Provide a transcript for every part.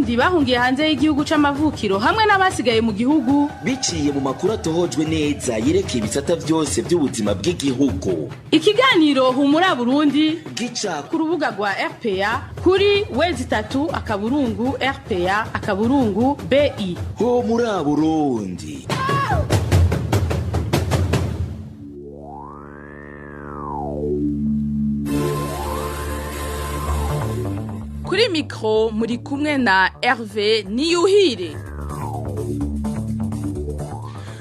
Abarundi bahungiye hanze y'igihugu c'amavukiro hamwe n'abasigaye mu gihugu biciye mu makuru atohojwe neza yerekeye ibisata vyose vy'ubuzima bw'igihugu. Ikiganiro Humura Burundi gica ku rubuga rwa RPA kuri w3.rpa.bi. Ho muri Burundi. Kuri mikro muri kumwe na Hervé Niyuhire.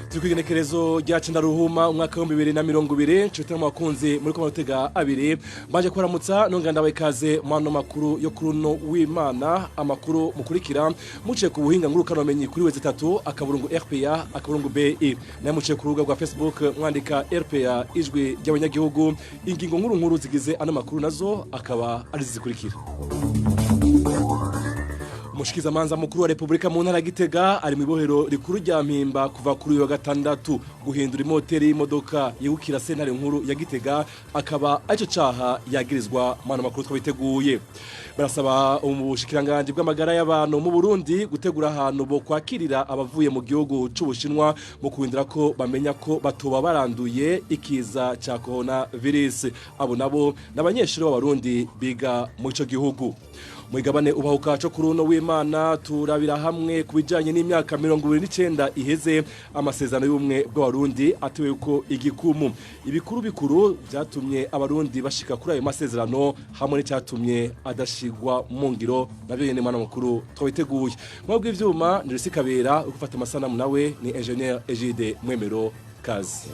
Turi kw'igenekerezo rya cenda ruhuma umwaka w'2020. Nshuti n'abakunzi muri ko murutega abiri, mbanje kuramutsa nongera ndabaha ikaze mu ano makuru yo kuri uno w'Imana. Amakuru mukurikira muciye ku buhinga ngurukanabumenyi kuri w3.rpa.bi, nayo muciye ku rubuga rwa Facebook mwandika RPA ijwi ry'abanyagihugu. Ingingo nkuru nkuru zigize ano makuru nazo akaba ari zikurikira: Umushikizamanza mukuru wa Republika mu ntara ya Gitega ari mu ibohero rikuru rya Mpimba kuva kuri uyu wa gatandatu. Guhindura imoteri y'imodoka yegukira sentare nkuru ya Gitega akaba arico caha yagirizwa. Mu makuru twabiteguye, barasaba ubushikiranganji bw'amagara y'abantu mu Burundi gutegura ahantu bo kwakirira abavuye mu gihugu c'Ubushinwa mu kuhindura ko bamenya ko batoba baranduye ikiza ca corona virus. Abo nabo n'abanyeshuri b'Abarundi biga mu ico gihugu. Mwigabane ubahuka co kuri uno w'Imana, turabira hamwe ku bijanye n'imyaka 29 iheze amasezerano y'ubumwe bw'Abarundi atewe ko igikumu, ibikuru bikuru vyatumye Abarundi bashika kuri ayo masezerano hamwe n'icyatumye adashigwa mu ngiro, navyo nyene mwana mukuru twabiteguye. Mwebwe ivyuma ni Rusi Kabera, ufata amasanamu nawe ni Engineer Egide Mwemero. Kazi.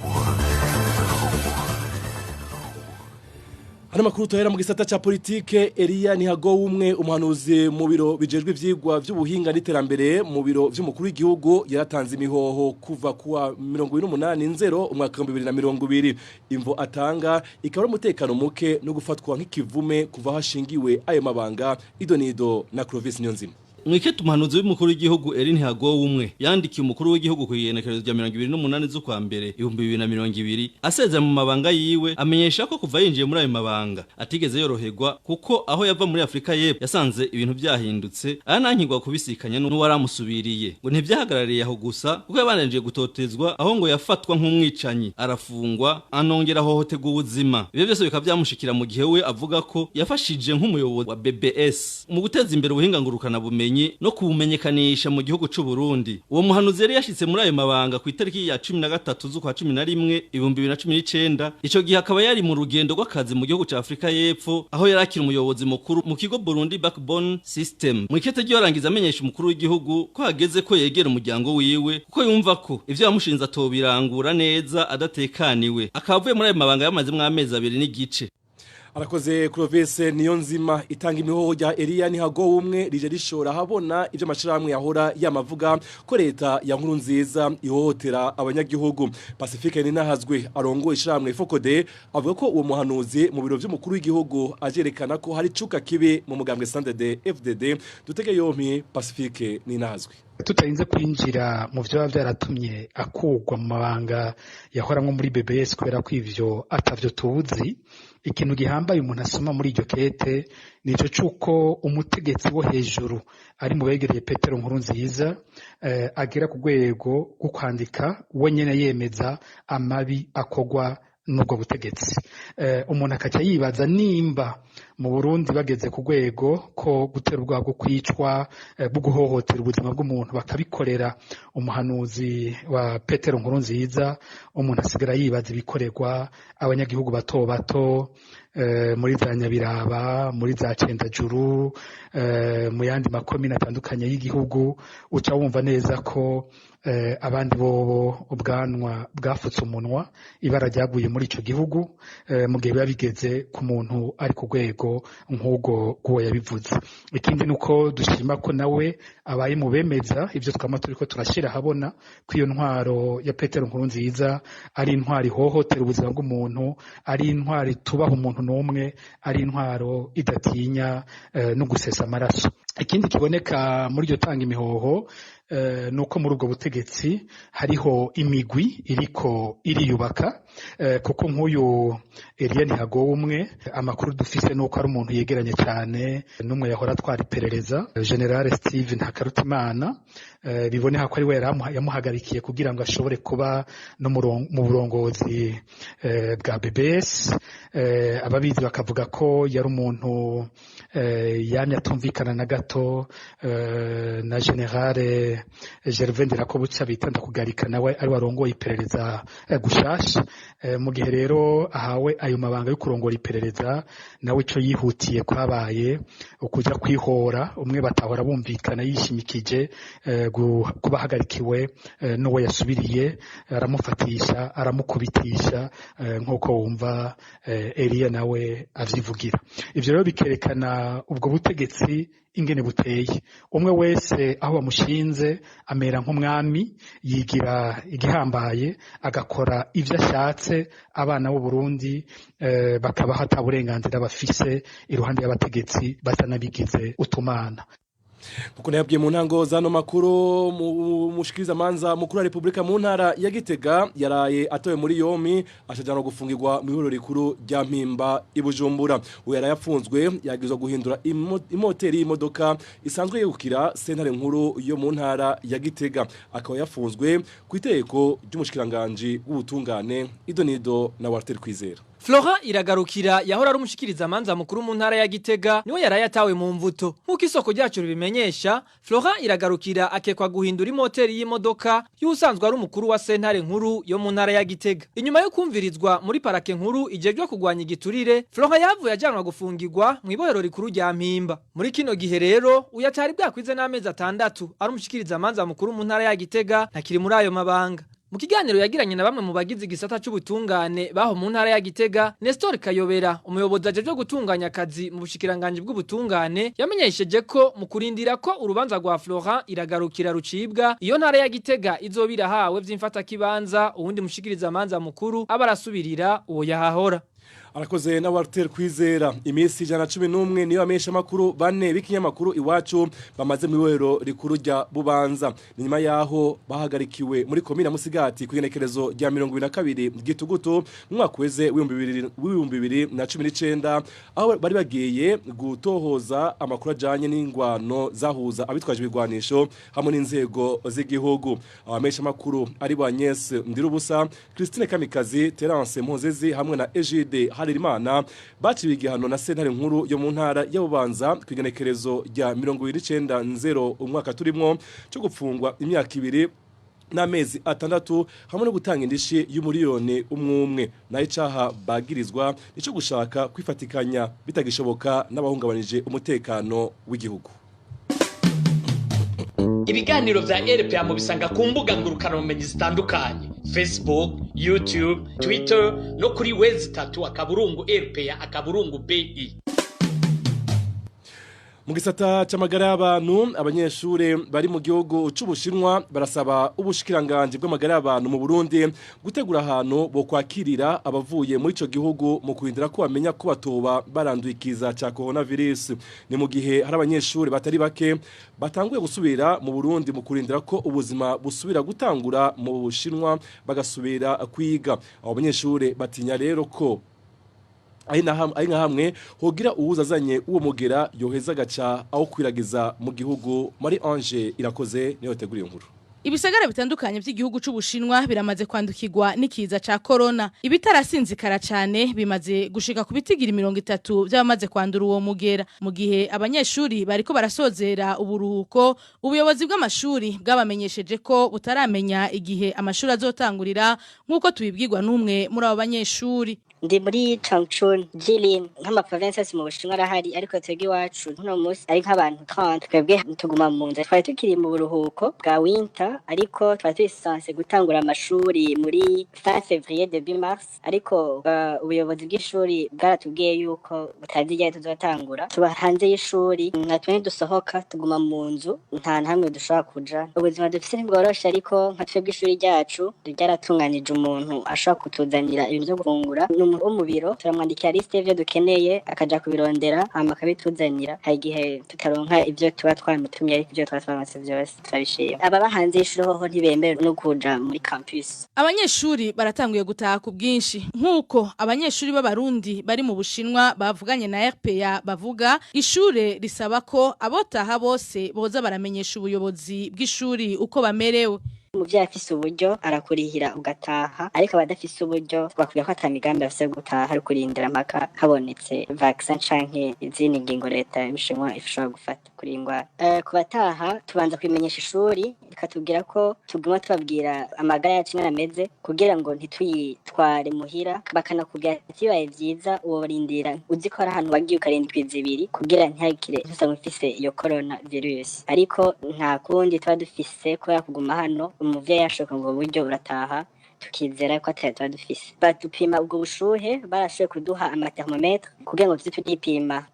Hano makuru tuhera mu gisata cha politike. Elia Nihago umwe umuhanuzi mu biro bijejwe ivyigwa vy'ubuhinga n'iterambere mu biro vy'umukuru w'igihugu yaratanze imihoho kuva kuwa 28 nzero umwaka wa 2020. Imvo atanga ikaba umutekano muke no gufatwa nk'ikivume kuva hashingiwe ayo mabanga. Idonido na Clovis Niyonzima. Mwikete umuhanuzi w'umukuru w'igihugu Erin Hago umwe yandikiye umukuru w'igihugu ku igenekerezo rya 28 z'ukwa mbere 2020 asezera mu mabanga yiwe, amenyesha ko kuva yinjiye muri ayo mabanga atigeze yoroherwa, kuko aho yava muri Afrika y'Epfo yasanze ibintu byahindutse, aranankirwa kubisikanya n'uwaramusubiriye. Ngo ntivyahagarariye aho gusa, kuko yabandanije gutotezwa, aho ngo yafatwa nk'umwicanyi, arafungwa, anongera ahohoterwa ubuzima. Ibyo byose bikaba byamushikira mu gihe we avuga ko yafashije nk'umuyobozi wa BBS mu guteza imbere ubuhinga ngurukana bumenyi no kubumenyekanisha mu gihugu c'u Burundi. Uwo muhanuzi yari yashitse muri ayo mabanga ku itariki ya 13 z'ukwa 11 2019. Ico gihe akaba yari mu rugendo rw'akazi mu gihugu ca Afrika y'Epfo, aho yari akiri umuyobozi mukuru mu kigo Burundi Backbone System. Mu ikete ryo yarangiza amenyesha umukuru w'igihugu ko hageze ko yegera umuryango wiwe, kuko yumva ko ivyo yamushinze atobirangura neza adatekaniwe. Akaba avuye muri ayo mabanga yamazemwo amezi 2 n'igice. Arakoze Clovis Niyonzima. Itanga imihoho rya Elia Nihago umwe rije rishora habona ivyo amashirahamwe yahora yamavuga ko leta ya nkuru nziza ihohotera abanyagihugu. Pacifique Ninahazwe arongoye ishiramwe Fokode avuga ko uwo muhanuzi mu biro vy'umukuru w'igihugu ajerekana ko hari cuka kibi mu mugambwe CNDD FDD. Dutege yompi Pacifique Ninahazwe. Tutarinze kwinjira mu vyoba vyaratumye akurwa mu mabanga yahoramwo muri BBS, kubera ko ivyo atavyo tuzi, ikintu gihambaye umuntu asoma muri iryo kete nico cuko umutegetsi wo hejuru ari mu begereye Petero Nkurunziza agera ku rwego rwo kwandika we nyene yemeza amabi akogwa n'ubwo butegetsi. Umuntu akaca yibaza nimba mu Burundi bageze ku rwego ko gutera ubwoba bwo kwicwa, bwo guhohotera ubuzima bw'umuntu, bakabikorera umuhanuzi wa Petero Nkurunziza, umuntu asigara yibaza ibikorerwa abanyagihugu bato bato muri za Nyabiraba, muri za Cendajuru, mu yandi makomine atandukanye y'igihugu. Uca wumva neza ko abandi bobo ubwanwa bwafutse umunwa, ibara ryaguye muri ico gihugu, mu gihe biba bigeze ku muntu ari ku rwego nk'ubwo bw'uwo yabivuze. Ikindi nuko dushima ko nawe abaye mu bemeza ivyo twama turiko turashira habona, ko iyo ntwaro ya Petero Nkurunziza ari intwaro ihohotera ubuzima bw'umuntu, ari intwaro itubaha umuntu n'umwe, ari intwaro idatinya no gusesa amaraso. Ikindi kiboneka muri iryo tanga imihoho Nuko muri ubwo butegetsi hariho imigwi iriko iriyubaka, kuko nk'uyu Elia Ntihagowumwe, amakuru dufise nuko ari umuntu yegeranye cyane n'umwe yahora atwara iperereza, General Steve Ntakarutimana. Biboneka ko ari we yamuhagarikiye kugira ngo ashobore kuba no mu burongozi bwa BBS. Ababizi bakavuga ko yari umuntu yamye atumvikana na gato na General Gervais Ndirakobuca bita Ndakugarika, nawe ari warongoye iperereza gushasha. Mu gihe rero ahawe ayo mabanga yo kurongora iperereza, nawe ico yihutiye kwabaye ukuja kwihora umwe batahora bumvikana, yishimikije kuba ahagarikiwe n'uwo yasubiriye, aramufatisha, aramukubitisha, nk'uko wumva Eliya nawe avyivugira. Ivyo rero bikerekana ubwo butegetsi ingene buteye: umwe wese aho bamushinze amera nk'umwami, yigira igihambaye, agakora ivyo ashatse. Abana b'u Burundi bakaba ata burenganzira bafise iruhande y'abategetsi basa n'abigize utumana. Kuko nayabwiye mu ntango zano makuru, mushikiriza manza mukuru wa Republika mu ntara ya Gitega yaraye atowe muri yomi, ashajana gufungirwa mu ihuriro rikuru rya Mpimba i Bujumbura. Uyu yaraye apfunzwe yagizwe guhindura imoteri y'imodoka isanzwe yegukira sentare nkuru yo mu ntara ya Gitega, akaba yafunzwe ku itegeko ry'umushikiranganje w'ubutungane. Idonido na Walter Kwizera. Flora Iragarukira yahora ari umushikiriza manza mukuru mu ntara ya Gitega niwe yaraye atawe mu mvuto. Nkuko isoko ryacu ribimenyesha, Flora Iragarukira akekwa guhindura imoteri y'imodoka y'usanzwe ari umukuru wa sentare nkuru yo mu ntara ya Gitega. Inyuma yo kumvirizwa muri parake nkuru ijejwe kugwanya igiturire, Flora yavuye ajanwa gufungirwa mu ibohero rikuru rya Mpimba. Muri kino gihe rero uyatari bwakwize n'amezi 6 ari umushikiriza manza mukuru mu ntara ya Gitega ntakiri muri ayo mabanga. Mu kiganiro yagiranye na bamwe mu bagize igisata c'ubutungane baho mu ntara ya Gitega, Nestor Kayobera, umuyobozi ajejwe gutunganya akazi mu bushikiranganje bw'ubutungane, yamenyesheje ko mu kurindira ko urubanza rwa Florent Iragarukira rucibwa, iyo ntara ya Gitega izobira hawe vy'imfata kibanza uwundi mushikiriza manza mukuru aba arasubirira uwo yahahora. Arakoze na Walter Kwizera. Iminsi 111 niyo amesha makuru bane b'ikinyamakuru Iwacu bamaze mu ibohero rikuru rya Bubanza. Ni nyuma yaho bahagarikiwe muri komine Musigati ku igenekerezo rya 22 Gitugutu mu mwaka weze w'2019, aho bari bagiye gutohoza amakuru ajanye n'ingwano zahuza abitwaje ibigwanisho hamwe n'inzego z'igihugu. Abamesha makuru ari ba Agnes Ndirubusa, Christine Kamikazi, Terence Mpozezi hamwe na Egide Harerimana baciwe igihano na sentare nkuru yo mu ntara ya Bubanza ku igenekerezo rya 29 umwaka turimwo cyo gupfungwa imyaka 2 n'amezi 6 hamwe no gutanga indishi y'umuriyoni umwe umwe. Nayo icaha bagirizwa nico gushaka kwifatikanya bitagishoboka n'abahungabanije umutekano w'igihugu. Ibiganiro vya RPA mubisanga ku mbuga ngurukanabumenyi zitandukanye: Facebook, YouTube, Twitter no kuri w3.rpa.bi. Mu gisata c'amagara y'abantu, abanyeshure bari mu gihugu c'Ubushinwa barasaba ubushikiranganje bw'amagara y'abantu mu Burundi gutegura ahantu bo kwakirira abavuye muri ico gihugu mu kurindira ko bamenya ko batoba baranduye ikiza ca coronavirus. Ni mu gihe hari abanyeshure batari bake batanguye gusubira mu Burundi mu kurindira ko ubuzima busubira gutangura mu Bushinwa, bagasubira kwiga. Abo banyeshure batinya rero ko ari nka hamwe hogira uwuza azanye uwo mugera yoheza agaca aho kwiragiza mu gihugu. Marie Ange Irakoze niyo yateguriye inkuru. Ibisagara bitandukanye by'igihugu c'Ubushinwa biramaze kwandukirwa n'ikiza ca corona. Ibitarasinzikara cane bimaze gushika ku bitigira 30 by'abamaze kwandura uwo mugera. Mu gihe abanyeshuri bariko barasozera uburuhuko, ubuyobozi bw'amashuri bwabamenyesheje ko butaramenya igihe amashuri azotangurira, nk'uko tubibwirwa n'umwe muri abo banyeshuri. Ndi muri Changchun, Jilin, nk'ama provinces mu Bushinwa arahari, ariko twebwe iwacu ntuno munsi ari nk'abantu 30. Twebwe tuguma mu nzu, twari tukiri mu buruhuko bwa winter, ariko twari turi censé gutangura amashuri muri fin février, début mars, ariko ubuyobozi bw'ishuri bwaratubwiye yuko butazi igihe tuzotangura. Tuba hanze y'ishuri, nka twe dusohoka, tuguma mu nzu, nta hamwe dushobora kuja. Ubuzima dufise ntibworoshe, ariko nka twebwe ishuri ryacu ryaratunganije umuntu ashobora kutuzanira ibintu vyo gufungura. Umuntu wo mu biro turamwandikira liste y'ivyo dukeneye, akaja kubirondera hama akabituzanira. Hari igihe tutaronka ivyo tuba twamutumye, ariko ivyo tuba twaronse vyose turabishima. Ababa hanze y'ishure hoho ntibemerewe no kuja muri campus. Abanyeshuri baratanguye gutaha ku bwinshi, nk'uko abanyeshuri b'Abarundi bari mu Bushinwa bavuganye na RPA bavuga. Ishure risaba ko abotaha bose boza baramenyesha ubuyobozi bw'ishuri uko bamerewe. Umuvyeyi afise uburyo arakurihira ugataha, ariko abadafise uburyo bakubwira ko ata migambi bafise yo gutaha, ari kurindira mpaka habonetse vaccin canke izindi ngingo leta y'Ubushinwa ishobora gufata kuri iyi ngwara. Ku bataha tubanza kubimenyesha ishuri, rikatubwira ko tuguma tubabwira amagara yacu ingene ameze kugira ngo ntituyitware muhira. Bakanakubwira ati bibaye vyiza worindira, uzi ko hari ahantu wagiye ukarinda indwi 2 kugira ntihagire ntusange ufise iyo corona virus. Ariko nta kundi tuba dufise kubera kuguma hano, umuvyeyi yashoka ngo buryo urataha, tukizera ko atari tuba dufise. Badupima ubwo bushuhe, barashoboye kuduha ama thermomètre kugira ngo tuze turipima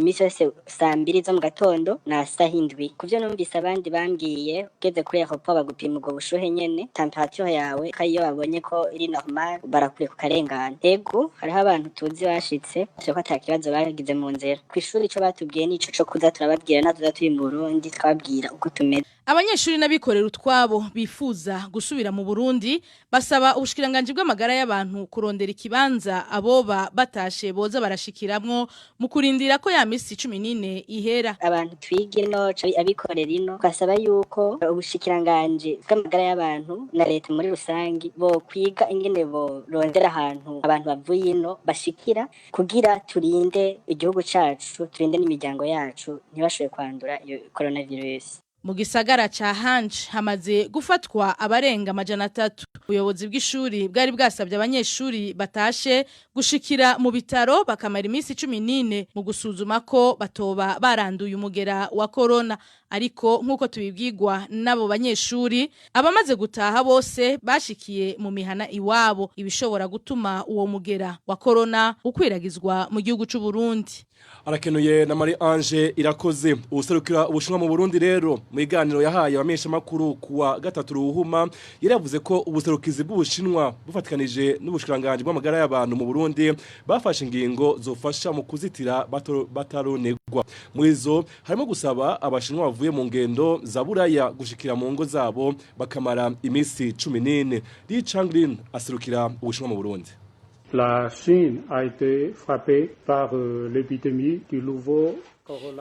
misi yose saa 2 zo mu gatondo na saha 7. Kuvyo numvise abandi bambwiye, ugeze kuri aéroport bagupima ubwo bushuhe nyene, température yawe, ko iyo babonye ko iri normal barakureka ukarengana. Ego, hariho abantu tuzi bashitse ko ata kibazo bagize mu nzira. Kw'ishuri ico batubwiye nico co kuza turababwira, natwe tuza turi mu Burundi twababwira uko tumeze. Abanyeshuri n'abikorera utwabo bifuza gusubira mu Burundi basaba ubushikiranganji bw'amagara y'abantu kurondera ikibanza aboba batashe boza barashikiramwo mu kurindira ko ya misi 14 ihera. Abantu twiga ino, abikorera ino, twasaba yuko ubushikiranganji bw'amagara y'abantu na leta muri rusangi bo kwiga ingene borondera ahantu abantu bavuye ino bashikira, kugira turinde igihugu cacu, turinde n'imiryango yacu ntibashobore kwandura iyo coronavirus. Mu gisagara ca Hanch hamaze gufatwa abarenga 300. Ubuyobozi bw'ishuri bwari bwasabye abanyeshuri batashe gushikira mu bitaro bakamara iminsi 14 mu gusuzuma ko batoba baranduye umugera wa corona, ariko nk'uko tubibwirwa n'abo banyeshuri, abamaze gutaha bose bashikiye mu mihana iwabo, ibishobora gutuma uwo mugera wa corona ukwiragizwa mu gihugu c'u Burundi. Arakenuye na Marie Ange Irakoze. Userukira Ubushinwa mu Burundi rero, mu iganiro yahaye abamenyesha makuru kuwa gatatu ruhuma, yaravuze ko ubuserukizi bw'Ubushinwa bufatikanije n'ubushikiranganje bw'amagara y'abantu mu Burundi bafashe ingingo zofasha mu kuzitira bataronegwa. Muri zo harimo gusaba Abashinwa bavuye mu ngendo za Buraya gushikira mu ngo zabo bakamara imisi 14. Li Changlin aserukira Ubushinwa mu Burundi. La Chine a été frappée par l'épidémie du nouveau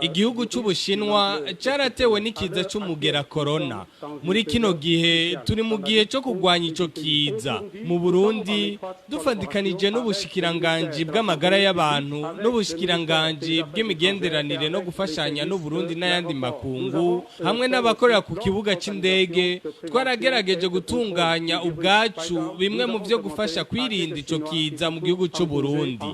Igihugu c'Ubushinwa caratewe n'ikiza c'umugera corona. Muri kino gihe turi mu gihe co kurwanya ico kiza. Mu Burundi, dufatikanije n'ubushikiranganji bw'amagara y'abantu n'ubushikiranganji bw'imigenderanire no gufashanya n'Uburundi n'ayandi makungu, hamwe n'abakorera ku kibuga c'indege, twaragerageje gutunganya ubwacu bimwe mu vyo gufasha kwirinda ico kiza mu gihugu c'Uburundi.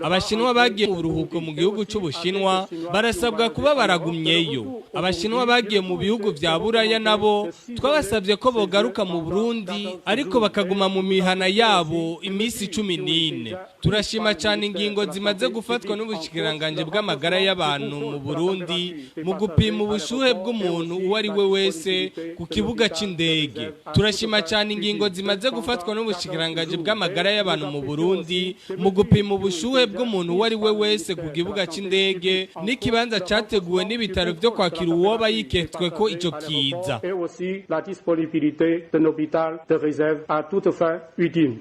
Abashinwa bagiye mu buruhuko mu gihugu c'Ubushinwa barasabwa kuba baragumyeyo. Abashinwa bagiye mu bihugu vya Buraya nabo twabasabye ko bogaruka mu Burundi, ariko bakaguma mu mihana yabo iminsi 14. Turashima cyane ingingo zimaze gufatwa n'ubushikiranganje bw'amagara y'abantu mu Burundi mu gupima ubushuhe bw'umuntu uwo ari we wese ku kibuga c'indege. Turashima cyane ingingo zimaze gufatwa n'ubushikiranganje bw'amagara y'abantu mu Burundi mu gupima ubushuhe bw'umuntu uwo ari we wese ku kibuga c'indege n'ikibanza categuwe n'ibitaro vyo kwakira uwoba yiketswe ko ico kiza. Et aussi la disponibilité d'un hôpital de réserve à toute fin utile.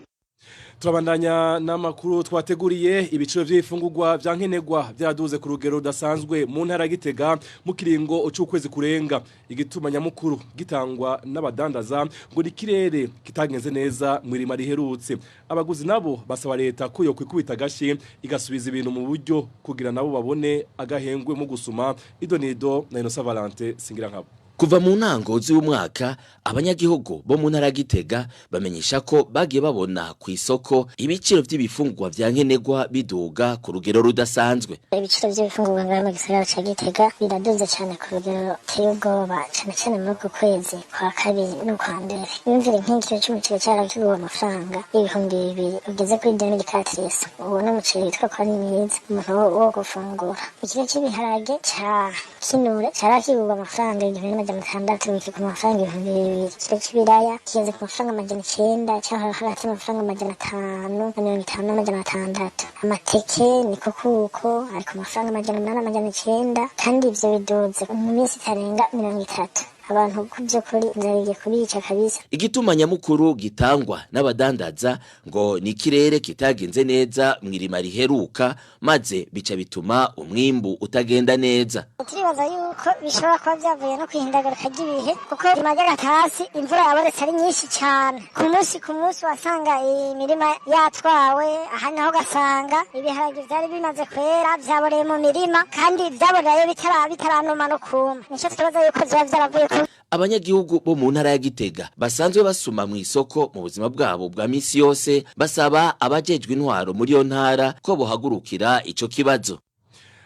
Turabandanya n'amakuru twateguriye. Ibiciro by'ifungurwa vya nkenerwa byaraduze ku rugero rudasanzwe mu ntara ya Gitega mu kiringo c'ukwezi kurenga. Igituma nyamukuru gitangwa n'abadandaza ngo ni kirere kitagenze neza mu irima riherutse. Abaguzi nabo basaba leta ko yo kwikubita gashi igasubiza ibintu mu buryo kugira nabo babone agahengwe mu gusuma. Idonido na Inosa Valente singira nkabo. Kuva mu ntango z'umwaka, abanyagihugu bo mu ntara ya Gitega bamenyesha ko bagiye babona ku isoko ibiciro by'ibifungurwa vya nkenerwa biduga ku rugero rudasanzwe. Ibiciro by'ibifungurwa ngaha mu gisagara ca Gitega biraduze cyane ku rugero ruteye ubwoba, cyane cyane muri uku kwezi kwa kabiri n'ukwa mbere. Yumvire nk'ikiro c'umuceri carakigurwa amafaranga 2000 ugeze kuri 2400. Uwo n'umuceri witwa ko ari mwiza umuntu wo gufungura. Ikiro c'ibiharage ca kinure carakigurwa amafaranga igihumbi 600 biki ku mafaranga 2000. Ikiro c'ibiraya kigeze ku mafaranga 900, cahora hagati y'amafaranga 550 n'600. Amateke niko kuko ari ku mafaranga 800, 900, kandi ivyo biduze mu minsi itarenga 30. Abantu ku vy'ukuri inzara igiye kubica kabisa. Igituma nyamukuru gitangwa n'abadandaza ngo ni ikirere kitagenze neza mw'irima riheruka, maze bica bituma umwimbu utagenda neza. Turibaza yuko bishobora kuba vyavuye no kwihindagurika ry'ibihe, kuko irima ry'agatasi imvura yabonetse ari nyinshi cane. Ku munsi ku munsi wasanga imirima yatwawe, aha naho ugasanga ibiharage vyari bimaze kwera vyaboreye mu mirima, kandi vyaborerayo bitaranuma no kuma. Nico twibaza yuko vyoba vyaravuye ku Abanyagihugu bo mu ntara ya Gitega basanzwe basuma mu isoko mu buzima bwabo bwa misi yose basaba abajejwe intwaro muri iyo ntara ko bohagurukira ico kibazo.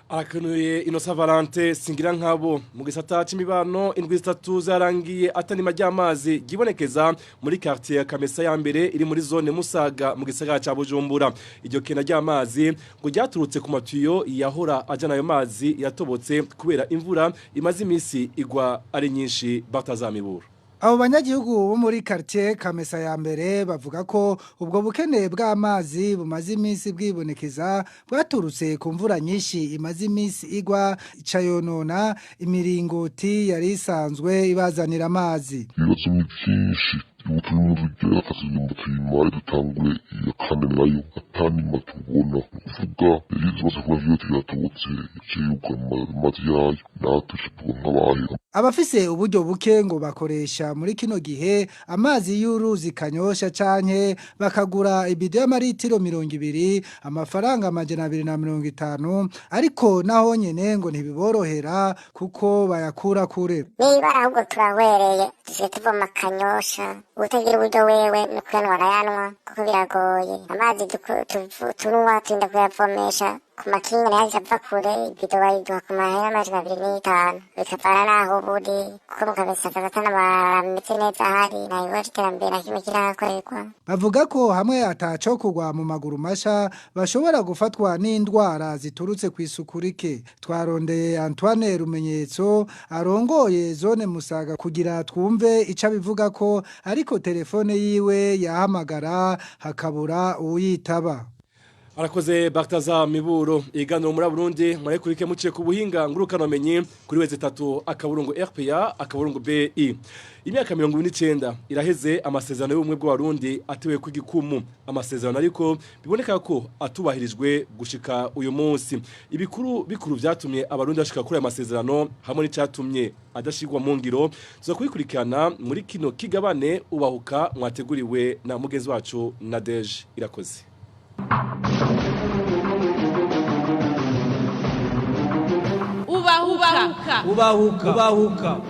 Arakenuye Inosa Valente singira nkabo. Mu gisata c'imibano, indwi 3 zarangiye atanima ry'amazi gibonekeza muri quartier ya Kamesa ya mbere iri muri zone Musaga mu gisagara ca Bujumbura. Iryo kena ry'amazi ngo ryaturutse ku matiyo yahora ajana ayo mazi yatobotse kubera imvura imaze imisi igwa ari nyinshi. Batazamibura. Abo banyagihugu bo muri quartier Kamesa ya mbere bavuga ko ubwo bukene bw'amazi bumaze iminsi bwibonekeza bwaturutse ku mvura nyinshi imaze iminsi igwa, icayonona imiringoti yari isanzwe ibazanira amazi. Ibibazo ni byinshi. Ubu turi mu rugero akazirimbo tuyimare, dutangure iya kane nayo atanima tubona. Ni ukuvuga rero ikibazo kuba iyo tuyatobotse yaciye yugama amazi yayo, natwe tuba nk'abahera. Abafise uburyo buke ngo bakoresha muri kino gihe amazi y'uruzi Kanyosha, canke bakagura ibido y'amaritiro 20 amafaranga 250, ariko naho nyene ngo ntibiborohera kuko bayakura kure. Niba ahubwo turahwereye, dusigaye tuvoma Kanyosha. Utagira uburyo wewe ni kuyanwa arayanwa, kuko biragoye. Amazi tunywa turinda kuyavomesha ku makinga, nayo ava kure. Ibido bayiduha ku mahera 250, bikavana n'aho uba uri, kuko mu Kamesa atanabarabara ameze neza ahari, nta gikorwa c'iterambere na kimwe kirahakorerwa. Bavuga ko hamwe atacokogwa mu maguru masha bashobora gufatwa n'indwara ziturutse ku isuku rike. Twarondeye Antoine Rumenyetso arongoye zone Musaga kugira twumve ico abivuga ko, ariko telefone yiwe yahamagara hakabura uwuyitaba. Arakoze Baktaza Miburo. Iganiro muri Burundi murayikurike muciye ku buhinga ngurukanomenyi kuri w3.rpa.bi. Imyaka 29 iraheze amasezerano y'ubumwe bw'Abarundi atewe ku gikumu, amasezerano ariko biboneka ko atubahirijwe gushika uyu munsi. Ibikuru bikuru vyatumye Abarundi bashika kuri aya masezerano hamwe n'icatumye adashirwa mu ngiro tuza kubikurikirana muri kino kigabane ubahuka mwateguriwe na mugenzi wacu Nadege Irakoze. Ubahuka. Ubahuka. Ubahuka.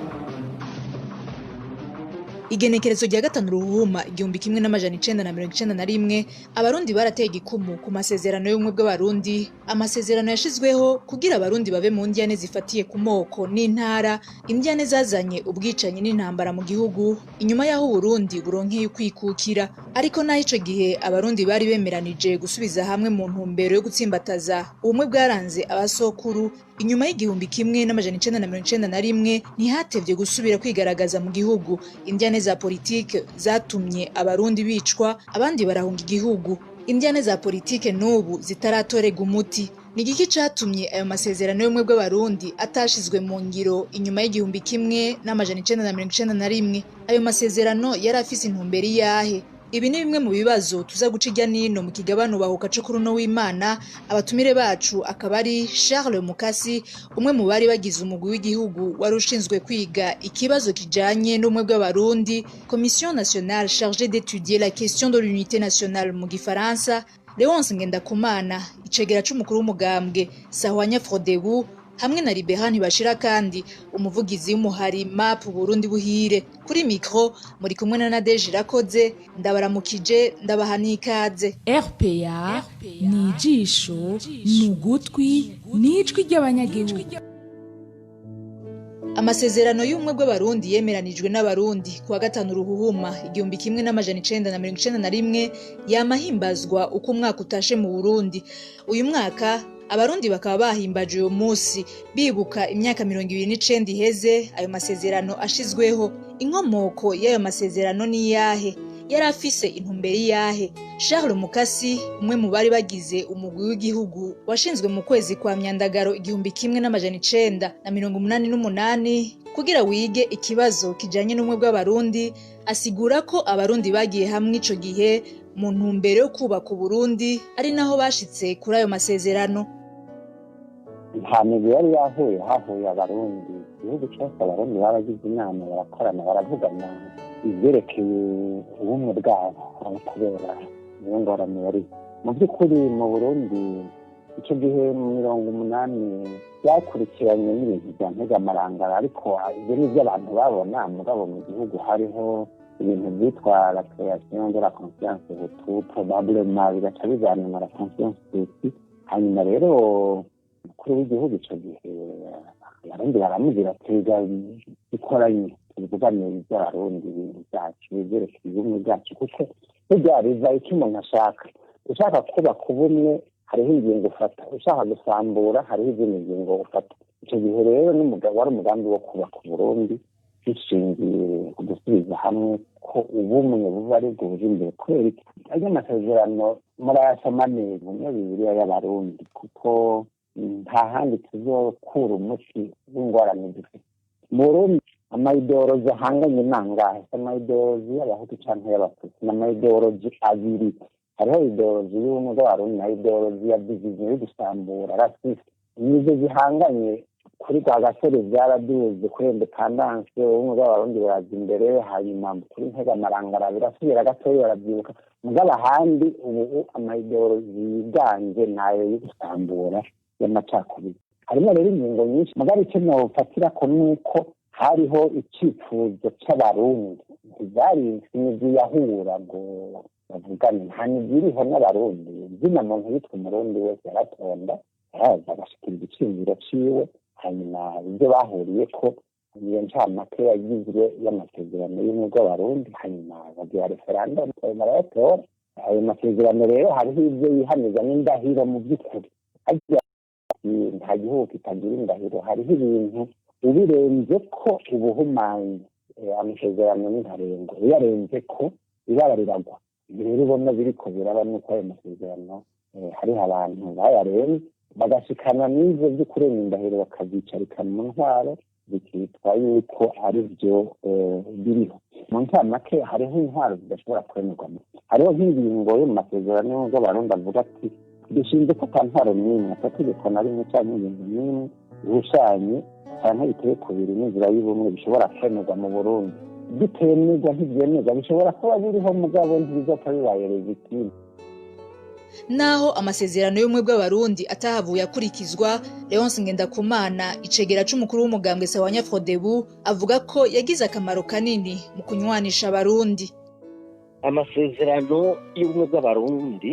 Igenekerezo rya 5 Ruhuma 1991, Abarundi barateye igikumu ku masezerano y'ubumwe bw'Abarundi, amasezerano yashizweho kugira Abarundi babe mu ndiyane zifatiye ku moko n'intara, indiyane zazanye ubwicanyi n'intambara mu gihugu inyuma y'aho Uburundi buronkeye ukwikukira. Ariko naho ico gihe Abarundi bari bemeranije gusubiza hamwe mu ntumbero yo gutsimbataza ubumwe bwaranze abasokuru, inyuma y'1991 ntihatevye gusubira kwigaragaza mu gihugu indiyane za politike zatumye Abarundi bicwa, abandi barahunga igihugu. Indiyane za politike n'ubu zitaratorega umuti. Ni igiki catumye ayo masezerano y'ubumwe bw'Abarundi atashizwe mu ngiro inyuma y'1991? Ayo masezerano yari afise intumbero iyahe? Ibi ni bimwe mu bibazo tuza guca irya nino mu kigabane Ubahuka co kuri uno w'Imana. Abatumire bacu akaba ari Charles Mukasi, umwe mu bari bagize umugwi w'igihugu wari ushinzwe kwiga ikibazo kijanye n'ubumwe bw'Abarundi, Commission nationale chargée d'étudier la question de l'unité nationale mu gifaransa, Léonce Ngendakumana, icegera c'umukuru w'umugambwe Sahwanya Frodebu, hamwe na Libera Ntibashira kandi umuvugizi w'umuhari MAP Burundi Buhire. Kuri micro muri kumwe na Nadege Irakoze, ndabaramukije, ndabaha n'ikaze. RPA ni ijisho, ni ugutwi, ni ijwi ry'abanyagihugu. Amasezerano y'ubumwe bw'Abarundi yemeranijwe n'Abarundi kuwa 5 Ruhuhuma 1991 yama ahimbazwa uko umwaka utashe mu Burundi. Uyu mwaka Abarundi bakaba bahimbaje uyu munsi bibuka imyaka 29 iheze ayo masezerano ashizweho. Inkomoko y'ayo masezerano ni iyahe? Yari afise intumbero iyahe? Charles Mukasi, umwe mu bari bagize umugwi w'igihugu washinzwe mu kwezi kwa Myandagaro 1988 kugira wige ikibazo kijanye n'ubumwe bw'Abarundi, asigura ko Abarundi bagiye hamwe ico gihe mu ntumbero yo kubaka Uburundi, ari naho bashitse kuri ayo masezerano. Nta migwi yari yahuye, hahuye Abarundi, igihugu cyose. Abarundi baragize inama, barakorana, baravugana ivyerekeye ubumwe bwabo, aho kubera niyo ngorane yari mu by'ukuri mu Burundi icyo gihe mu 80. Byakurikiranye n'ibintu bya ntegamarangara, ariko ibyo ni byo abantu babona. Mugabo mu gihugu hariho ibintu byitwa la création de la conscience hutu, probablement bigaca bijana na la conscience tutsi. Hanyuma rero umukuru w'igihugu icyo gihe, Abarundi baramubwira: "Tuga dukoranye, tuvugane iby'Abarundi, ibintu byacu ibyerekeye ubumwe bwacu." Kuko burya biva icyo umuntu ashaka. Ushaka kubaka ubumwe, hariho ingingo ufata; ushaka gusambura, hariho izindi ngingo ufata. Icyo gihe rero wari umugambi wo kubaka Uburundi bishingiye ku gusubiza hamwe, ko ubumwe buba ari bwo buja imbere. Kubera iki? Ayo masezerano murayasoma neza, niyo Bibiliya y'Abarundi, kuko nta handi tuzokura umuti w'ingorane dufite mu Burundi. Ama idéologies ahanganye nangahe? Si ama idéologies y'Abahutu canke y'Abatutsi, ni ama idéologies abiri. Hariho idéologie y'ubumwe bw'Abarundi na idéologie ya division, yo gusambura, raciste. Nizo zihanganye. Kuri Rwagasore byaraduze, kuri indépendance ubumwe bw'Abarundi buraza imbere. Hanyuma kuri Ntegamarangara birasubira gatoya, barabyibuka. Mugabo ahandi ubu ama idéologies yiganje nayo yo gusambura, y'amacakubiri. Harimo rero ingingo nyinshi, mugabo icyo nofatira ko nuko hariho icyifuzo c'Abarundi. Ntivyari imigwi yahura ngo bavugane, nta migwi iriho n'Abarundi. Zina muntu yitwa Umurundi wese yaratonda, yaraza agashikiriza iciyumviro ciwe. Hanyuma ibyo bahuriyeko, iyo ncamake yagizwe y'amasezerano y'ubumwe bw'Abarundi. Hanyuma bagira référendum, barayatora. Ayo masezerano rero hariho ibyo yihaniza n'indahiro. Mu by'ukuri harya nta gihugu kitagira indahiro. Hariho ibintu ubirenze ko ubuhumanyi. Amasezerano n'intarengwa, uyarenze ko ibara riragwa. Ibyo rero ubona biriko biraba nuko ayo masezerano hariho abantu bayarenze, bagashikana n'ivyo vyo kurenga indahiro, bakavyicarikana mu ntwaro, bikitwa yuko ari byo biriho. Mu ncamake, hariho intwaro zidashobora kwemerwa. Hariho nk'ingingo yo mu masezerano y'Abarundi avuga ati: "Dushinze ko ata ntwaro n'imwe, atategeko na rimwe canke ingingo n'imwe ihushanye canke iteye kubiri n'inzira y'ubumwe bishobora kwemerwa mu Burundi." Bitemerwa, ntivyemerwa. Bishobora kuba biriho, mugabo ntibizopfa bibaye légitime. Naho amasezerano y'ubumwe bw'Abarundi atahavuye akurikizwa, Leonce Ngendakumana, icegera c'umukuru w'umugambwe Sawanya Frodebu, avuga ko yagize akamaro kanini mu kunywanisha Abarundi. Amasezerano y'ubumwe bw'Abarundi,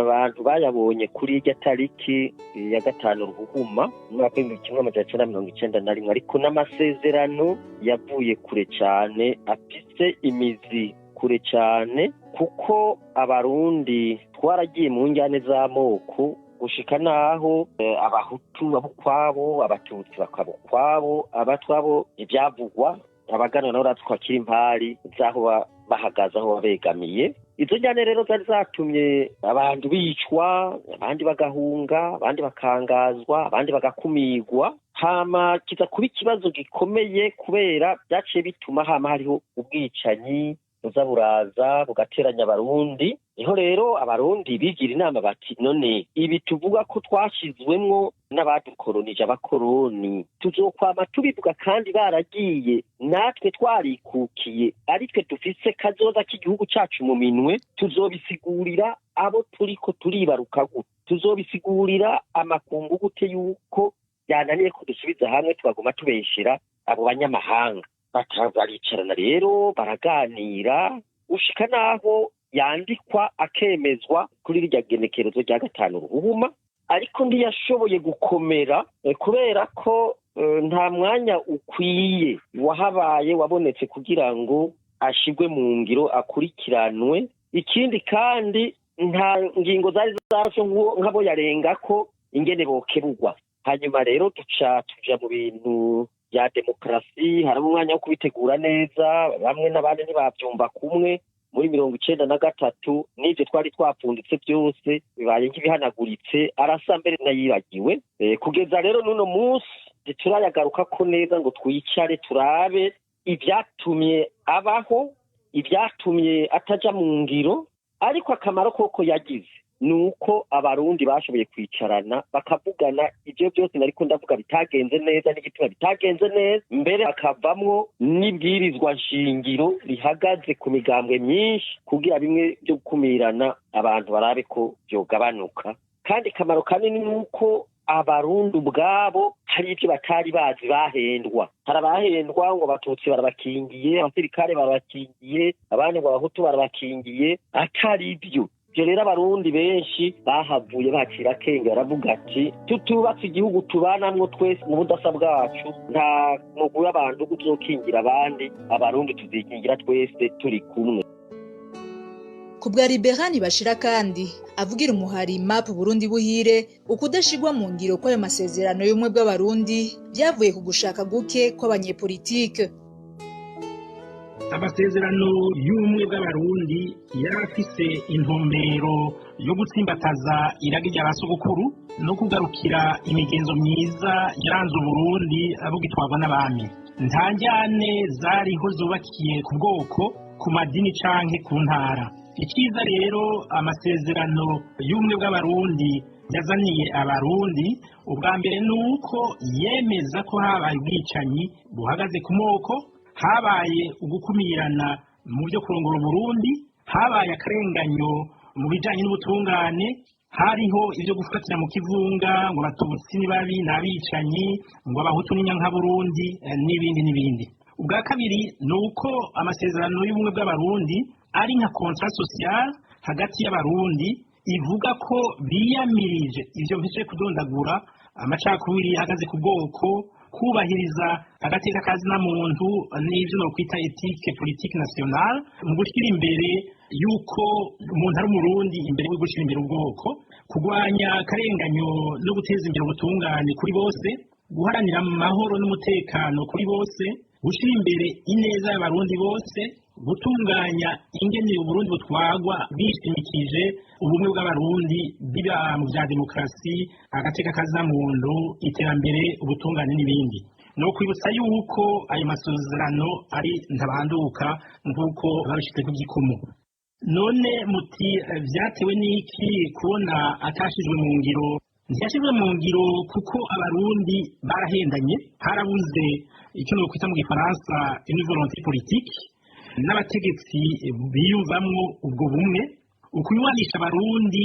abantu bayabonye kuri irya tariki ya 5 Ruhuhuma mu mwaka w'1991, ariko n'amasezerano yavuye kure cyane, afise imizi kure cyane, kuko Abarundi twaragiye mu njyane z'amoko gushika naho Abahutu baba ukwabo, Abatutsi bakaba ukwabo, Abatwabo ibyavugwa, Abaganwa nabo twakira impari z'aho bahagaze, aho babegamiye. Izo njyane rero zari zatumye abantu bicwa, abandi bagahunga, abandi bakangazwa, abandi bagakumigwa. Hama kiza kuba ikibazo gikomeye, kubera byaciye bituma hama hariho ubwicanyi buza buraza bugateranya Abarundi. Niho rero Abarundi bigira inama bati: "None ibi tuvuga ko twashizwemwo n'abadukoronije, abakoroni, tuzokwama tubivuga kandi baragiye, natwe twarikukiye, ari twe dufise kazoza k'igihugu cacu mu minwe? Tuzobisigurira abo turiko turibaruka gute? Tuzobisigurira amakungu gute yuko yananiye ko dusubiza hamwe, tubaguma tubeshera abo banyamahanga?" Baricarana rero, baraganira, gushika naho yandikwa akemezwa kuri rirya genekerezo rya 5 Ruhuhuma. Ariko ntiyashoboye gukomera, kubera ko nta mwanya ukwiye wahabaye wabonetse kugira ngo ashigwe mu ngiro, akurikiranwe. Ikindi kandi, nta ngingo zari zarashe nk'abo yarenga ko. Ingene bokebugwa. Hanyuma rero duca tuja mu bintu bya demokarasi, harimo umwanya wo kubitegura neza, bamwe n'abandi ntibavyumva kumwe. Muri 93 n'ivyo twari twapfunditse byose bibaye nk'ibihanaguritse, arasa mbere nayibagiwe. Kugeza rero n'uno munsi ntiturayagaruka ko neza ngo twicare turabe ibyatumye abaho, ibyatumye ataja mu ngiro. Ariko akamaro koko yagize ni uko Abarundi bashoboye kwicarana bakavugana ibyo byose nariko ndavuga bitagenze neza n'igituma bitagenze neza, mbere hakavamwo n'ibwirizwa nshingiro rihagaze ku migambwe myinshi kugira bimwe byo gukumirana abantu barabe ko byogabanuka. Kandi akamaro kanini ni uko Abarundi ubwabo hari ibyo batari bazi bahendwa. Hari abahendwa ngo Abatutsi barabakingiye, abasirikare barabakingiye, abandi ngo Abahutu barabakingiye, atari ibyo. Ibyo rero Abarundi benshi bahavuye bakira akenge, baravuga ati tutubatse igihugu tubanamwo twese mu budasa bwacu, nta mugwi w'abantu uzokingira abandi, Abarundi tuzikingira twese turi kumwe. Ku bwa Liberani Bashira kandi avugira umuhari MAP Burundi Buhire, ukudashigwa mu ngiro kw'ayo masezerano y'ubumwe bw'Abarundi byavuye ku gushaka guke kw'abanyepolitike. Amasezerano y'ubumwe bw'Abarundi yari afise intumbero yo gutsimbataza iragi rya basogokuru no kugarukira imigenzo myiza yaranze Uburundi bugitwarwa n'abami. Nta njyane zariho zubakiye ku bwoko, ku madini canke ku ntara. Icyiza rero amasezerano y'ubumwe bw'Abarundi yazaniye Abarundi, ubwa mbere ni uko yemeza ko habaye ubwicanyi buhagaze ku moko, habaye ugukumirana mu byo kurongora Uburundi, habaye akarenganyo mu bijanye n'ubutungane, hariho ibyo gufatira mu kivunga ngo Abatutsi ni babi n'abicanyi, ngo Abahutu ni nyankaburundi, n'ibindi n'ibindi. Ubwa kabiri ni uko amasezerano y'ubumwe bw'Abarundi ari nka contrat social hagati y'Abarundi, ivuga ko biyamirije ivyo mpishe kudondagura: amacakubiri ahagaze ku bwoko, kubahiriza agateka kazina muntu n'ivyo nokwita éthique politique nationale, mu gushyira imbere yuko umuntu ari Umurundi imbere yo gushyira imbere ubwoko, kurwanya akarenganyo no guteza imbere ubutungane kuri bose, guharanira amahoro n'umutekano kuri bose, gushyira imbere ineza y'Abarundi bose, gutunganya ingene Uburundi butwagwa bishimikije ubumwe bw'Abarundi, biba mu bya demokarasi, agateka kazina muntu, iterambere, ubutungane n'ibindi. No kwibutsa yuko ayo masezerano ari ntabanduka nk'uko babishyize ku gikumu. None muti vyatewe n'iki kubona atashizwe mu ngiro? Ntiyashizwe mu ngiro kuko Abarundi barahendanye, harabuze icyo nokwita mu Gifaransa une volonté politique n'abategetsi biyumvamwo ubwo bumwe. Ukunywanisha Abarundi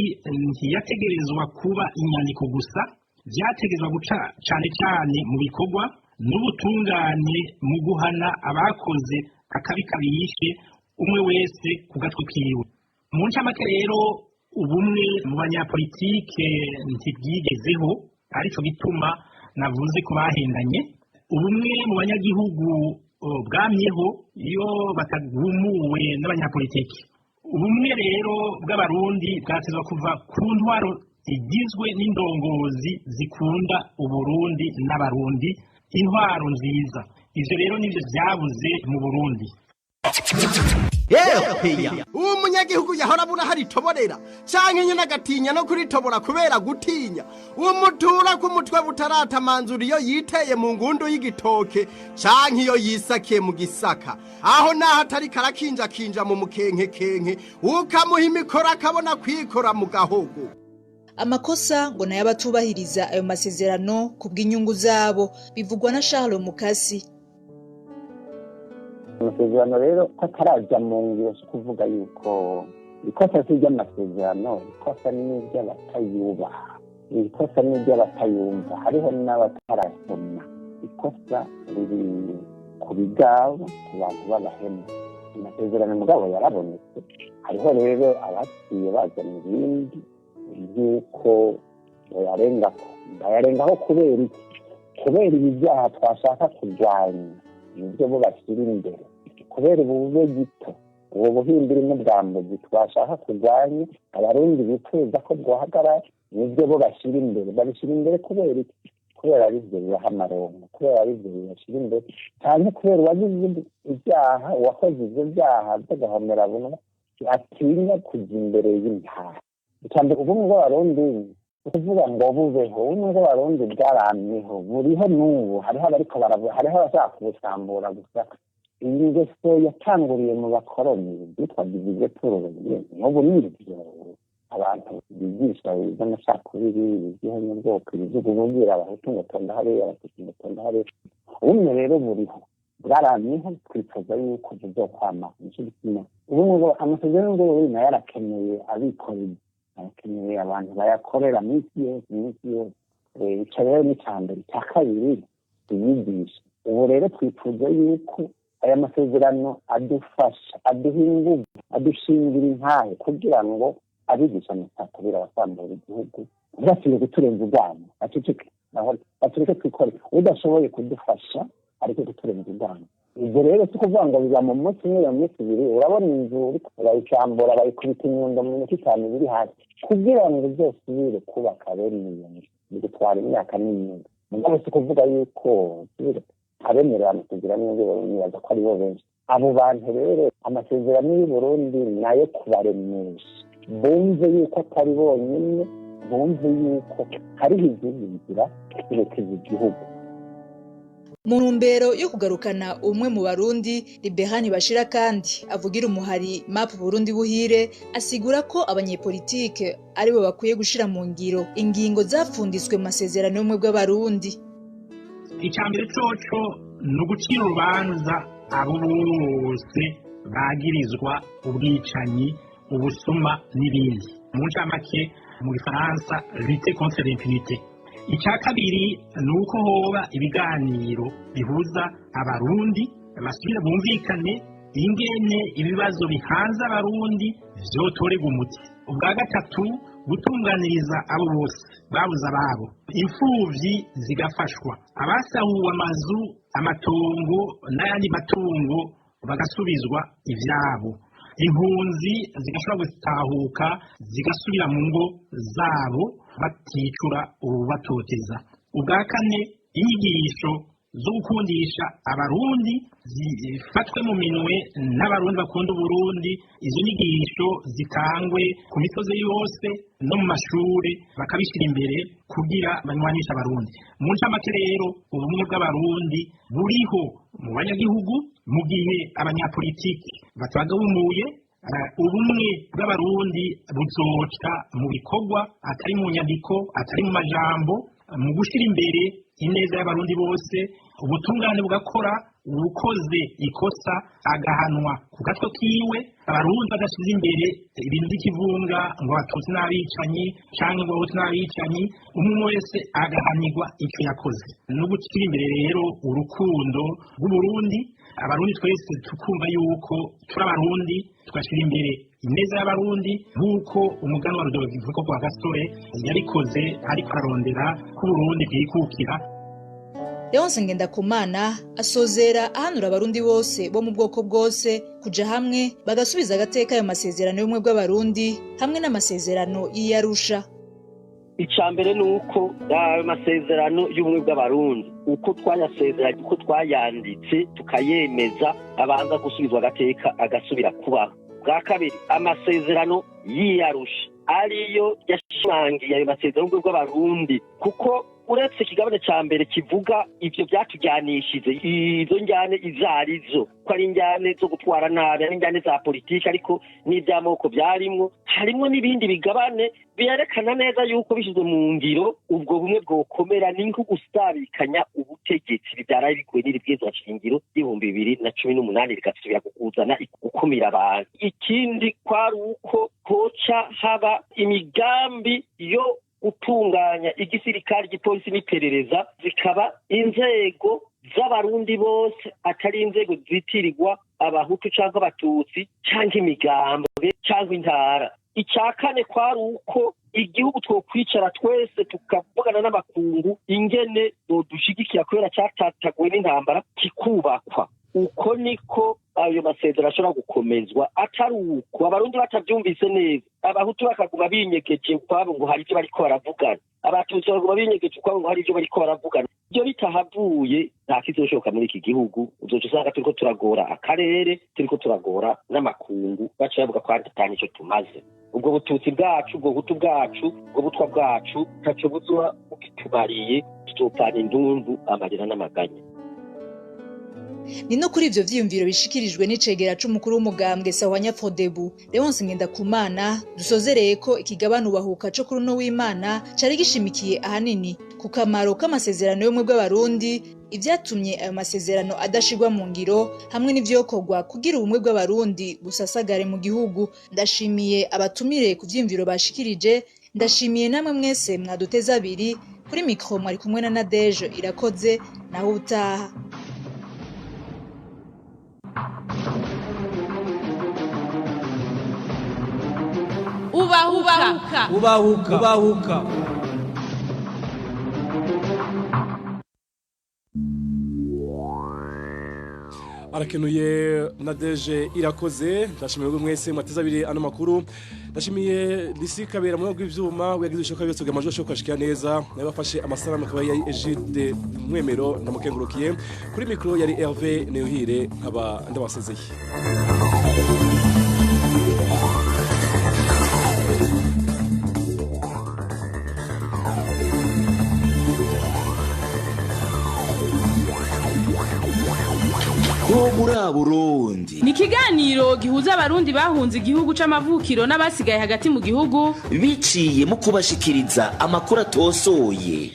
ntiyategerezwa kuba inyandiko gusa, vyategerezwa guca cane cane mu bikorwa n'ubutungane mu guhana abakoze akabi kabishe, umwe wese ku gatwe kiwe. Mu ncamake rero, ubumwe mu banyapolitike ntibwigezeho, arico gituma navuze ko bahendanye. Ubumwe mu banyagihugu bwamyeho iyo batagumuwe n'abanyapolitiki. Ubumwe rero bw'Abarundi bwatezwa kuva ku ntwaro igizwe n'indongozi zikunda Uburundi n'Abarundi, intwaro nziza. Ivyo rero nivyo vyabuze mu Burundi. Uwo munyagihugu yahora abura hari itoborera canke nyine agatinya no kuritobora kubera gutinya umutura ku mutwe butaratamanzura iyo yiteye mu ngundu y'igitoke canke iyo yisakiye mu gisaka, aho naho atari karakinjakinja mu mukenkekenke, ukamuha imikoro akabona kwikora mu gahogo. Amakosa ngo nayo abatubahiriza ayo masezerano ku bw'inyungu zabo, bivugwa na Charles Mukasi. Amasezerano rero ko ataraja mu ngiro, si kuvuga yuko ikosa si iry'amasezerano, ikosa ni iry'abatayubaha, ikosa ni iry'abatayumva, hariho n'abatarasoma. Ikosa riri ku bigabo, ku bantu b'abahemu. Amasezerano mugabo yarabonetse, hariho rero abaciye bazana ibindi by'uko bayarengako. Bayarengaho kubera iki? Kubera ibi byaha twashaka kurwanya nibyo bo bashyira imbere, kubera ubube gito, ubu buhimbiri n'ubwambuzi twashaka kurwanya, Abarundi bifuza ko bwohagarara. Nibyo bo bashyira imbere, babishyira imbere kubera iki? Kubera aribyo bibaha amaronko, kubera aribyo bibashyira imbere, cyane kubera uwagize ibyaha, uwakoze ibyo byaha by'agahomerabunwa atinya kujya imbere y'intara. Icya mbere, ubumwe bw'Abarundi, ukuvuga ngo bubeho, ubumwe bw'Abarundi bwaramyeho, buriho n'ubu. Hariho abariko hariho abashaka kubusambura gusa. Iyi ngeso yatanguriye mu bakoroni, byitwa diviser pour régner. N'ubu nibyo abantu bigisha iby'amacakubiri, iby'ihonyabwoko, iby'ukubwira Abahutu ngo tonda hariya, Abatutsi ngo tonda hariya. Ubumwe rero buriho, bwaramyeho, twifuza yuko buzokwama. Nico gituma ubumwe, amasezerano y'ubumwe nayo arakeneye abikorezi, arakeneye abantu bayakorera minsi yose, minsi yose. Ico rero ni ica mbere. Icya kabiri, tuyigisha. Ubu rero twifuza yuko aya masezerano adufasha, aduha inguvu, adushingira intahe, kugira ngo abigisha amacakubiri, abasambura igihugu, ntibasubire kuturenza urwamo, baceceke, batureke twikore. Udashoboye kudufasha ariko kuturenza urwamo. Ibyo rero si ukuvuga ngo biba mu munsi umwe, mu minsi ibiri. Urabona inzu urayicambura, bayikubita inyundo, mu minota 5 biri hasi. Kugira ngo uzosubire kubaka bene iyo nzu bigutwara imyaka n'imyuga. Mugabo si ukuvuga yuko abemerera amasezerano y'Uburundi, nibaza ko aribo benshi. Abo bantu rero, amasezerano y'Uburundi nayo kubaremesha, bumve yuko atari bonyine, bumve yuko hariho izindi nzira zerekeza igihugu. Mu ntumbero yo kugarukana umwe mu Barundi, Liberani Bashira kandi avugira umuhari MAP Burundi Buhire, asigura ko abanyepolitike aribo bakwiye gushira mu ngiro ingingo zapfunditswe mu masezerano y'ubumwe bw'Abarundi. Icya mbere coco ni ugucira urubanza abo bose bagirizwa ubwicanyi, ubusuma n'ibindi, mu ncamake mu Gifaransa lutte contre l'impunité. Icya kabiri ni uko hoba ibiganiro bihuza Abarundi, basubire bumvikane ingene ibibazo bihanze Abarundi vyotorerwa umuti. Ubwa gatatu, gutunganiriza abo bose babuze ababo, imfuvyi zigafashwa, abasahuwe amazu, amatongo n'ayandi matungo bagasubizwa ivyabo, impunzi zigashobora gutahuka zigasubira mu ngo zabo baticura ububatoteza. Ubwa kane, inyigisho zo gukundisha Abarundi zifatwe mu minwe n'Abarundi bakunda Uburundi. Izo nyigisho zitangwe ku misozi yose no mu mashuri, bakabishyira imbere kugira banywanishe Abarundi. Mu ncamake rero, ubumwe bw'Abarundi buriho mu banyagihugu. Mu gihe abanyapolitiki batabagabumuye, ubumwe bw'Abarundi buzoca mu bikorwa, atari mu nyandiko, atari mu majambo, mu gushyira imbere ineza y'Abarundi bose, ubutungane bugakora, uwukoze ikosa agahanwa ku gatwe kiwe, Abarundi badashyize imbere ibintu by'ikivunga ngo Abatutsi n'abicanyi cyangwa ngo Abahutu n'abicanyi, umwe wese agahanirwa icyo yakoze, no gushyira imbere rero urukundo rw'Uburundi, Abarundi twese tukumva yuko turi Abarundi, tugashyira imbere ineza y'Abarundi, nk'uko umuganwa Rudoviko rwa Gasore yabikoze ariko ararondera ko Uburundi bwikukira. Leonce Ngendakumana asozera ahanura Abarundi bose bo mu bwoko bwose kuja hamwe bagasubiza agateka ayo masezerano y'ubumwe bw'Abarundi hamwe n'amasezerano y'Iyarusha. Icya mbere ni uko ayo masezerano y'ubumwe bw'Abarundi, uko twayasezeranye, uko twayanditse tukayemeza, abanza gusubizwa agateka, agasubira kubaho. Bwa kabiri, amasezerano y'Iyarusha ariyo yashimangiye ayo masezerano y'ubumwe bw'Abarundi, kuko uretse ikigabane cya mbere kivuga ibyo byatujyanishije, izo njyane izo arizo, ko ari injyane zo gutwara nabi, ari injyane za politiki, ariko n'iby'amoko byarimwo, harimo n'ibindi bigabane byerekana neza yuko bishyizwe mu ngiro ubwo bumwe bwokomera. Ni nko gusabikanya ubutegetsi bibyara bikuwe n'iri bwirizwa shingiro y'2018, rigasubira kuzana gukumira abantu. Ikindi kwari uko hoca haba imigambi yo gutunganya igisirikare, igipolisi n'iperereza, zikaba inzego z'Abarundi bose, atari inzego zitirirwa Abahutu cyangwa Abatutsi cyangwa imigambwe cyangwa intara. Icya kane kwari uko igihugu twokwicara twese tukavugana n'amakungu ingene bodushigikira, kubera cyatataguwe n'intambara, kikubakwa. Uko niko. Ayo masezerano ashobora gukomezwa atari uko Abarundi batavyumvise neza, Abahutu bakaguma binyegeje ukwabo ngo hari ivyo bariko baravugana, Abatutsi baguma binyegeje ukwabo ngo hari ivyo bariko baravugana. Ibyo bitahavuye, nta kizoshoboka muri iki gihugu. Uzoca usanga turiko turagora akarere, turiko turagora n'amakungu, baca bavuga ko ata nico tumaze. Ubwo bututsi bwacu, ubwo buhutu bwacu, ubwo butwa bwacu, ntaco buzoba bukitumariye. Tuzopfana indundu, amarira n'amaganya. Ni no kuri ivyo vyiyumviro bishikirijwe n'icegera c'umukuru w'umugambwe Sahwanya Frodebu, Leonce Ngendakumana, dusozereye ko ikigabane Ubahuka co kuri uno w'Imana cari gishimikiye ahanini ku kamaro k'amasezerano y'ubumwe bw'Abarundi, ivyatumye ayo masezerano adashirwa mu ngiro, hamwe n'ivyokorwa kugira ubumwe bw'Abarundi busasagare mu gihugu. Ndashimiye abatumire ku vyiyumviro bashikirije, ndashimiye namwe mwese mwaduteze abiri. Kuri mikro mwari kumwe na Nadege Irakoze. Naho utaha. Ubahuka. Ubahuka. Ubahuka. Arakenuye Nadeje Irakoze. Ndashimiye mwese mwateze abiri ano makuru. Ndashimiye Lisi Kabera mu rw'ivyuma yagize ishoka byose kugira amajwi ashoka ashika neza, nawe bafashe amasanamu akaba yari Egide Mwemero, ndamukengurukiye. Kuri micro yari Hervé Neuhire, nkaba ndabasezeye. Ho muri Burundi. Ni ikiganiro gihuza Abarundi bahunze igihugu c'amavukiro n'abasigaye hagati mu gihugu biciye mu kubashikiriza amakuru atosoye.